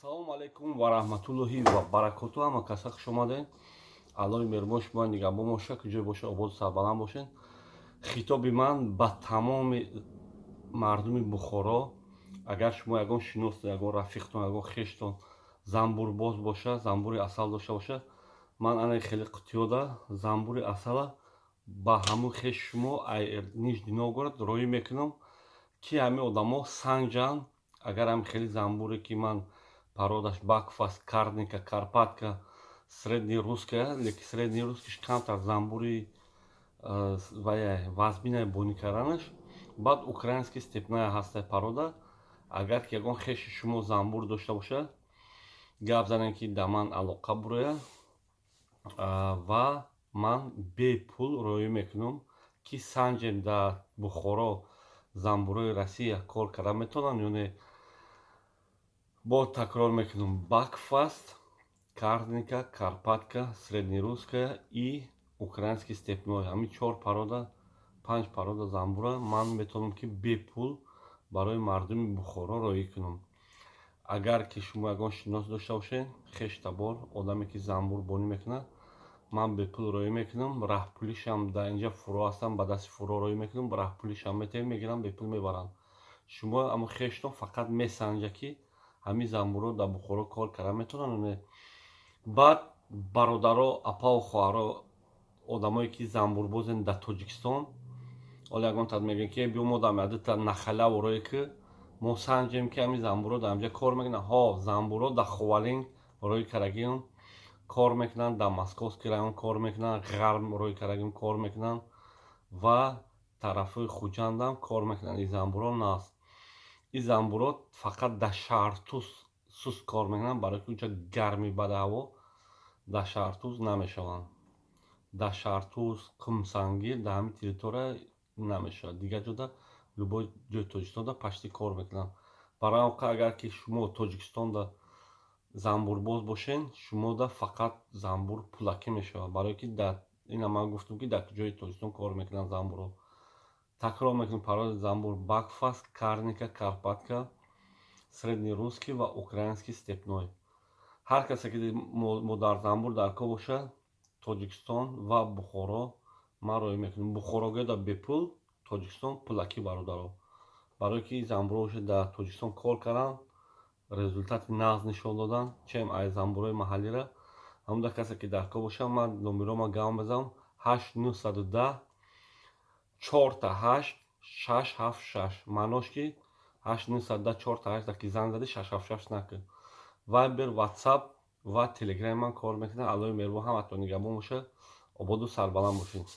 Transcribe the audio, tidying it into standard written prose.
Ассалому алайкум ва раҳматуллоҳи ва баракоту. Ҳама каса хуш омадед. Аллоҳи меҳрубон шумо нигаҳбон боша, куҷое боша, ободу сарбаланд бошед. Хитоби ман ба тамоми мардуми Бухоро: агар шумо ягон шиностон, ягон рафиқтон, ягон хештон занбурбоз боша, занбури асал дошта бошад, ман ана хеле қутиёда занбури асала ба ҳамун хеши шумо Нижний Новгород роҳӣ мекунам, ки ҳамин одамо санҷанд. Агар ҳам хеле занбуре, ки ман породаш бакфаст, карника, карпатка, среднерусская, лекин среднерусскиш камтар занбури вая вазбинай бонӣ карданаш, баъд украинский степная ҳастай порода. Агар ки ягон хеши шумо занбур дошта бошад, гап занем, ки да ман алоқа бурояд ва ман бепул роҳӣ мекунам, ки санҷем, дар Бухоро занбурои Россия кор карда метавонанд ё не. Бо такрор мекунам: бакфаст, карника, карпатка, среднерусская и украинский степной, ҳамин чор порода, панҷ порода занбура ман метавонам, ки бепул барои мардуми Бухоро роҳӣ кунам. Агар ки шумо ягон шинос дошта бошед, хештабор, одаме, ки занбурбонӣ мекунад, ман бепул роҳӣ мекунам. Раҳпулишам дар инҷа фуро ҳастам, ба дасти фуро роҳӣ мекунам, раҳпулишам метавем, мегирам, бепул мебарам. Шумо ҳамун хештон фақат месанҷа, ки ҳамин занбурҳо дар Бухоро кор карда метавонанд не. Баъд, бародаро, апаву хоҳаро, одамое, ки занбурбозен дар Тоҷикистон, ҳоло ягон тат мегӯянд, ки биё, мо дар дута нахалаву роҳе, ки мо санҷем, ки ҳамин занбурҳо дар инҷа кор мекунанд. Ҳо, занбурҳо дар Ховалинг роҳи карагиам кор мекунанд, дар Московский район кор мекунанд, Ғарм роҳи карагиам кор мекунанд ва тарафҳои Хуҷандам кор мекунанд. Ин занбурҳо наст, ин занбурҳо фақат дар Шаҳртуз суст кор мекунанд, барои ки унҷа гарми бади ҳаво, дар Шаҳртуз намешаванд. Дар Шаҳртуз, Қумсангир, дар ҳамин территория намешавад. Дигар ҷода, любой ҷои Тоҷикистонда почти кор мекунанд. Барои он агар ки шумо Тоҷикистонда занбурбоз бошед, шумода фақат занбур пулакӣ мешавад, барое ки дар ина ман гуфтам, ки дар ҷои Тоҷикистон кор мекунанд занбурҳо. Такрор мекунам: породи занбур бакфаст, карника, карпатка, среднерусский ва украинский степной. Ҳар касе, ки модарзанбур дар кор бошад, Тоҷикистон ва Бухоро ман роҳӣ мекунам. Бухорогода бепул, Тоҷикистон пулакӣ, бародаро, барое ки занбурҳо бошад, дар Тоҷикистон кор карданд, результати нағз нишон доданд, чем ай занбурҳои маҳаллира. Ҳамуда касе, ки дар кор бошад, ман номерома гам мезанам: 8 910 4 8 6 7 6. Маънош ки 8 910 4 8 ки занг задӣ, 6 7 6 накун. Вайбер, Ватсап ва Телеграми ман кор мекунад. Аллоҳи меҳрубон ҳаматон нигаҳбон бошад, ободу сарбаланд бошед.